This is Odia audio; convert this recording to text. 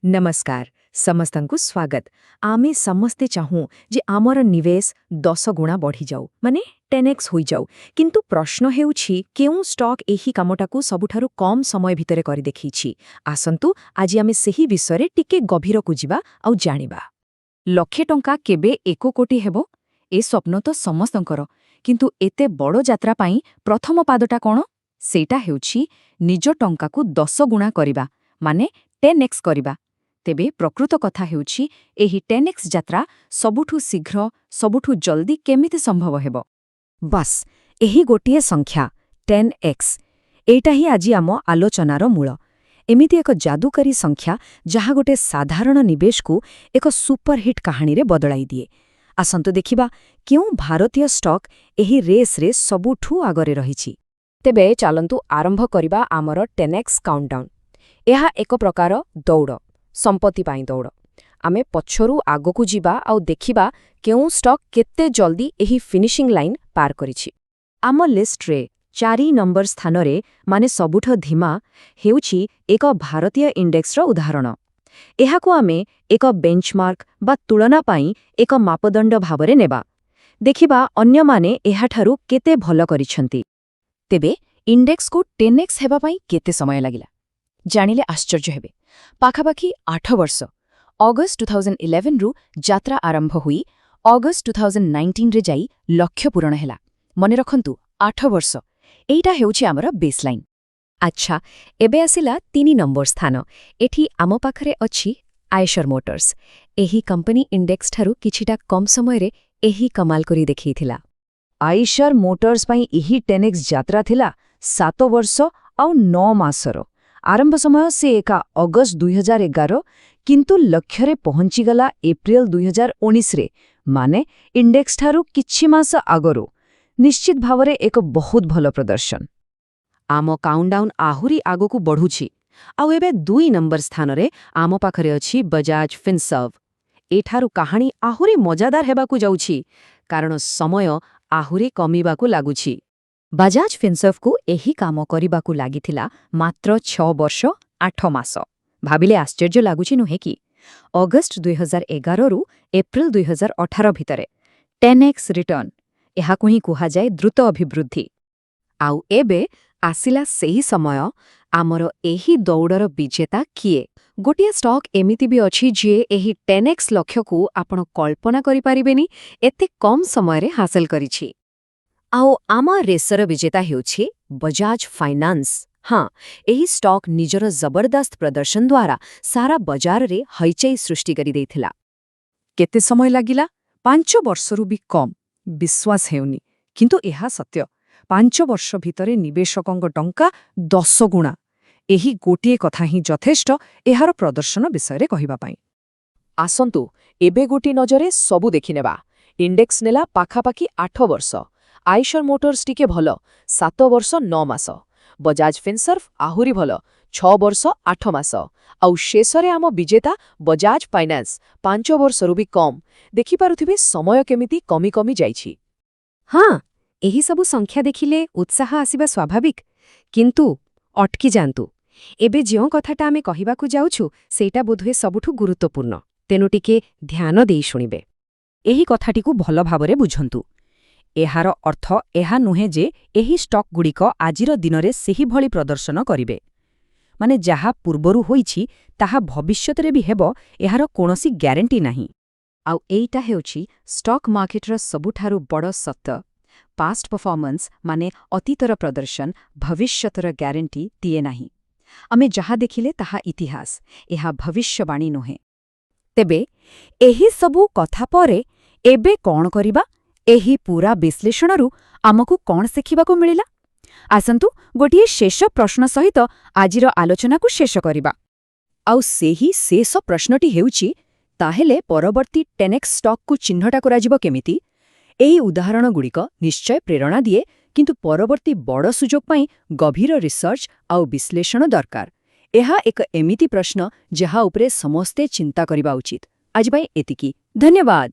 ନମସ୍କାର, ସମସ୍ତଙ୍କୁ ସ୍ୱାଗତ। ଆମେ ସମସ୍ତେ ଚାହୁଁ ଯେ ଆମର ନିବେଶ 10 ଗୁଣା ବଢ଼ିଯାଉ, ମାନେ 10X ହୋଇଯାଉ। କିନ୍ତୁ ପ୍ରଶ୍ନ ହେଉଛି, କେଉଁ ଷ୍ଟକ୍ ଏହି କାମଟାକୁ ସବୁଠାରୁ କମ୍ ସମୟ ଭିତରେ କରି ଦେଖେଇଛି? ଆସନ୍ତୁ, ଆଜି ଆମେ ସେହି ବିଷୟରେ ଟିକେ ଗଭୀରକୁ ଯିବା ଆଉ ଜାଣିବା। ଲକ୍ଷେ ଟଙ୍କା କେବେ 1 କୋଟି ହେବ, ଏ ସ୍ୱପ୍ନ ତ ସମସ୍ତଙ୍କର। କିନ୍ତୁ ଏତେ ବଡ଼ ଯାତ୍ରା ପାଇଁ ପ୍ରଥମ ପାଦଟା କ'ଣ? ସେଇଟା ହେଉଛି ନିଜ ଟଙ୍କାକୁ 10 ଗୁଣା କରିବା, ମାନେ 10X କରିବା। ତେବେ ପ୍ରକୃତ କଥା ହେଉଛି, ଏହି 10X ଯାତ୍ରା ସବୁଠୁ ଶୀଘ୍ର, ସବୁଠୁ ଜଲ୍ଦି କେମିତି ସମ୍ଭବ ହେବ? ବାସ୍, ଏହି ଗୋଟିଏ ସଂଖ୍ୟା 10X, ଏଇଟା ହିଁ ଆଜି ଆମ ଆଲୋଚନାର ମୂଳ। ଏମିତି ଏକ ଯାଦୁକରୀ ସଂଖ୍ୟା, ଯାହା ଗୋଟେ ସାଧାରଣ ନିବେଶକୁ ଏକ ସୁପରହିଟ୍ କାହାଣୀରେ ବଦଳାଇ ଦିଏ। ଆସନ୍ତୁ ଦେଖିବା, କେଉଁ ଭାରତୀୟ ଷ୍ଟକ୍ ଏହି ରେସ୍ରେ ସବୁଠୁ ଆଗରେ ରହିଛି। ତେବେ ଚାଲନ୍ତୁ ଆରମ୍ଭ କରିବା ଆମର 10X countdown. ଏହା ଏକ ପ୍ରକାର ଦୌଡ଼, ସମ୍ପତ୍ତି ପାଇଁ ଦୌଡ଼। ଆମେ ପଛରୁ ଆଗକୁ ଯିବା ଆଉ ଦେଖିବା କେଉଁ ଷ୍ଟକ୍ କେତେ ଜଲ୍ଦି ଏହି ଫିନିଶିଂ ଲାଇନ୍ ପାର କରିଛି। ଆମ ଲିଷ୍ଟରେ 4 ନମ୍ବର ସ୍ଥାନରେ, ମାନେ ସବୁଠୁ ଧୀମା, ହେଉଛି ଏକ ଭାରତୀୟ ଇଣ୍ଡେକ୍ସର ଉଦାହରଣ। ଏହାକୁ ଆମେ ଏକ ବେଞ୍ଚମାର୍କ ବା ତୁଳନା ପାଇଁ ଏକ ମାପଦଣ୍ଡ ଭାବରେ ନେବା। ଦେଖିବା ଅନ୍ୟମାନେ ଏହାଠାରୁ କେତେ ଭଲ କରିଛନ୍ତି। ତେବେ ଇଣ୍ଡେକ୍ସକୁ 10X ହେବା ପାଇଁ କେତେ ସମୟ ଲାଗିଲା? ଜାଣିଲେ ଆଶ୍ଚର୍ଯ୍ୟ ହେବେ, ପାଖାପାଖି 8 ବର୍ଷ। ଅଗଷ୍ଟ 2011ରୁ ଯାତ୍ରା ଆରମ୍ଭ ହୋଇ ଅଗଷ୍ଟ 2019ରେ ଯାଇ ଲକ୍ଷ୍ୟ ପୂରଣ ହେଲା। ମନେ ରଖନ୍ତୁ, 8 ବର୍ଷ। ଏଇଟା ହେଉଛି ଆମର ବେସ୍ଲାଇନ୍। ଆଚ୍ଛା, ଏବେ ଆସିଲା 3 ନମ୍ବର ସ୍ଥାନ। ଏଠି ଆମ ପାଖରେ ଅଛି ଆଇସର ମୋଟର୍ସ। ଏହି କମ୍ପାନୀ ଇଣ୍ଡେକ୍ସଠାରୁ କିଛିଟା କମ୍ ସମୟରେ ଏହି କମାଲ କରି ଦେଖେଇଥିଲା। ଆଇସର ମୋଟର୍ସ ପାଇଁ ଏହି 10X ଯାତ୍ରା ଥିଲା 7 ବର୍ଷ ଆଉ 9 ମାସର। ଆରମ୍ଭ ସମୟ ସେ ଏକା ଅଗଷ୍ଟ 2011, କିନ୍ତୁ ଲକ୍ଷ୍ୟରେ ପହଞ୍ଚିଗଲା ଏପ୍ରିଲ 2019ରେ, ମାନେ ଇଣ୍ଡେକ୍ସଠାରୁ କିଛି ମାସ ଆଗରୁ। ନିଶ୍ଚିତ ଭାବରେ ଏକ ବହୁତ ଭଲ ପ୍ରଦର୍ଶନ। ଆମ କାଉଣ୍ଟଡାଉନ୍ ଆହୁରି ଆଗକୁ ବଢ଼ୁଛି ଆଉ ଏବେ 2 ନମ୍ବର ସ୍ଥାନରେ ଆମ ପାଖରେ ଅଛି ବଜାଜ ଫିନସର୍ଭ। ଏଠାରୁ କାହାଣୀ ଆହୁରି ମଜାଦାର ହେବାକୁ ଯାଉଛି, କାରଣ ସମୟ ଆହୁରି କମିବାକୁ ଲାଗୁଛି। ବଜାଜ ଫିନସର୍ଭକୁ ଏହି କାମ କରିବାକୁ ଲାଗିଥିଲା ମାତ୍ର 6 ବର୍ଷ 8 ମାସ। ଭାବିଲେ ଆଶ୍ଚର୍ଯ୍ୟ ଲାଗୁଛି, ନୁହେଁ କି? ଅଗଷ୍ଟ 2011ରୁ ଏପ୍ରିଲ 2018 ଭିତରେ 10X return, ଏହାକୁ ହିଁ କୁହାଯାଏ ଦ୍ରୁତ ଅଭିବୃଦ୍ଧି। ଆଉ ଏବେ ଆସିଲା ସେହି ସମୟ, ଆମର ଏହି ଦୌଡ଼ର ବିଜେତା କିଏ? ଗୋଟିଏ ଷ୍ଟକ୍ ଏମିତି ବି ଅଛି, ଯିଏ ଏହି 10X ଲକ୍ଷ୍ୟକୁ ଆପଣ କଳ୍ପନା କରିପାରିବେନି ଏତେ କମ୍ ସମୟରେ ହାସଲ କରିଛି। ଆଉ ଆମ ରେସର ବିଜେତା ହେଉଛି ବଜାଜ ଫାଇନାନ୍ସ। ହଁ, ଏହି ଷ୍ଟକ୍ ନିଜର ଜବରଦସ୍ତ ପ୍ରଦର୍ଶନ ଦ୍ୱାରା ସାରା ବଜାରରେ ହଇଚଇ ସୃଷ୍ଟି କରିଦେଇଥିଲା। କେତେ ସମୟ ଲାଗିଲା? 5 ବର୍ଷରୁ ବି କମ୍। ବିଶ୍ୱାସ ହେଉନି, କିନ୍ତୁ ଏହା ସତ୍ୟ। 5 ବର୍ଷ ଭିତରେ ନିବେଶକଙ୍କ ଟଙ୍କା 10 ଗୁଣା। ଏହି ଗୋଟିଏ କଥା ହିଁ ଯଥେଷ୍ଟ ଏହାର ପ୍ରଦର୍ଶନ ବିଷୟରେ କହିବା ପାଇଁ। ଆସନ୍ତୁ, ଏବେ ଗୋଟିଏ ନଜରେ ସବୁ ଦେଖିନେବା। ଇଣ୍ଡେକ୍ସ ନେଲା ପାଖାପାଖି 8 ବର୍ଷ। ଆଇସର ମୋଟର୍ସ ଟିକେ ଭଲ, 7 ବର୍ଷ 9 ମାସ। ବଜାଜ ଫିନସର୍ଭ ଆହୁରି ଭଲ, 6 ବର୍ଷ 8 ମାସ। ଆଉ ଶେଷରେ ଆମ ବିଜେତା ବଜାଜ ଫାଇନାନ୍ସ, 5 ବର୍ଷରୁ ବି କମ୍। ଦେଖିପାରୁଥିବେ, ସମୟ କେମିତି କମି କମି ଯାଇଛି। ହଁ, ଏହି ସବୁ ସଂଖ୍ୟା ଦେଖିଲେ ଉତ୍ସାହ ଆସିବା ସ୍ୱାଭାବିକ। କିନ୍ତୁ ଅଟକି ଯାଆନ୍ତୁ। ଏବେ ଯେଉଁ କଥାଟା ଆମେ କହିବାକୁ ଯାଉଛୁ, ସେଇଟା ବୋଧହୁଏ ସବୁଠୁ ଗୁରୁତ୍ୱପୂର୍ଣ୍ଣ। ତେଣୁ ଟିକେ ଧ୍ୟାନ ଦେଇ ଶୁଣିବେ। ଏହି କଥାଟିକୁ ଭଲ ଭାବରେ ବୁଝନ୍ତୁ। ଏହାର ଅର୍ଥ ଏହା ନୁହେଁ ଯେ ଏହି ଷ୍ଟକ୍ଗୁଡ଼ିକ ଆଜିର ଦିନରେ ସେହିଭଳି ପ୍ରଦର୍ଶନ କରିବେ। ମାନେ ଯାହା ପୂର୍ବରୁ ହୋଇଛି, ତାହା ଭବିଷ୍ୟତରେ ବି ହେବ, ଏହାର କୌଣସି ଗ୍ୟାରେଣ୍ଟି ନାହିଁ। ଆଉ ଏଇଟା ହେଉଛି ଷ୍ଟକ୍ ମାର୍କେଟର ସବୁଠାରୁ ବଡ଼ ସତ। ପାଷ୍ଟ ପରଫର୍ମାନ୍ସ, ମାନେ ଅତୀତର ପ୍ରଦର୍ଶନ, ଭବିଷ୍ୟତର ଗ୍ୟାରେଣ୍ଟି ଦିଏ ନାହିଁ। ଆମେ ଯାହା ଦେଖିଲେ ତାହା ଇତିହାସ, ଏହା ଭବିଷ୍ୟବାଣୀ ନୁହେଁ। ତେବେ ଏହି ସବୁ କଥା ପରେ ଏବେ କ'ଣ କରିବା? ଏହି ପୂରା ବିଶ୍ଳେଷଣରୁ ଆମକୁ କ'ଣ ଶିଖିବାକୁ ମିଳିଲା? ଆସନ୍ତୁ, ଗୋଟିଏ ଶେଷ ପ୍ରଶ୍ନ ସହିତ ଆଜିର ଆଲୋଚନାକୁ ଶେଷ କରିବା। ଆଉ ସେହି ଶେଷ ପ୍ରଶ୍ନଟି ହେଉଛି, ତାହେଲେ ପରବର୍ତ୍ତୀ 10X ଷ୍ଟକ୍କୁ ଚିହ୍ନଟ କରାଯିବ କେମିତି? ଏହି ଉଦାହରଣଗୁଡ଼ିକ ନିଶ୍ଚୟ ପ୍ରେରଣା ଦିଏ, କିନ୍ତୁ ପରବର୍ତ୍ତୀ ବଡ଼ ସୁଯୋଗ ପାଇଁ ଗଭୀର ରିସର୍ଚ୍ଚ ଆଉ ବିଶ୍ଳେଷଣ ଦରକାର। ଏହା ଏକ ଏମିତି ପ୍ରଶ୍ନ, ଯାହା ଉପରେ ସମସ୍ତେ ଚିନ୍ତା କରିବା ଉଚିତ। ଆଜି ପାଇଁ ଏତିକି। ଧନ୍ୟବାଦ।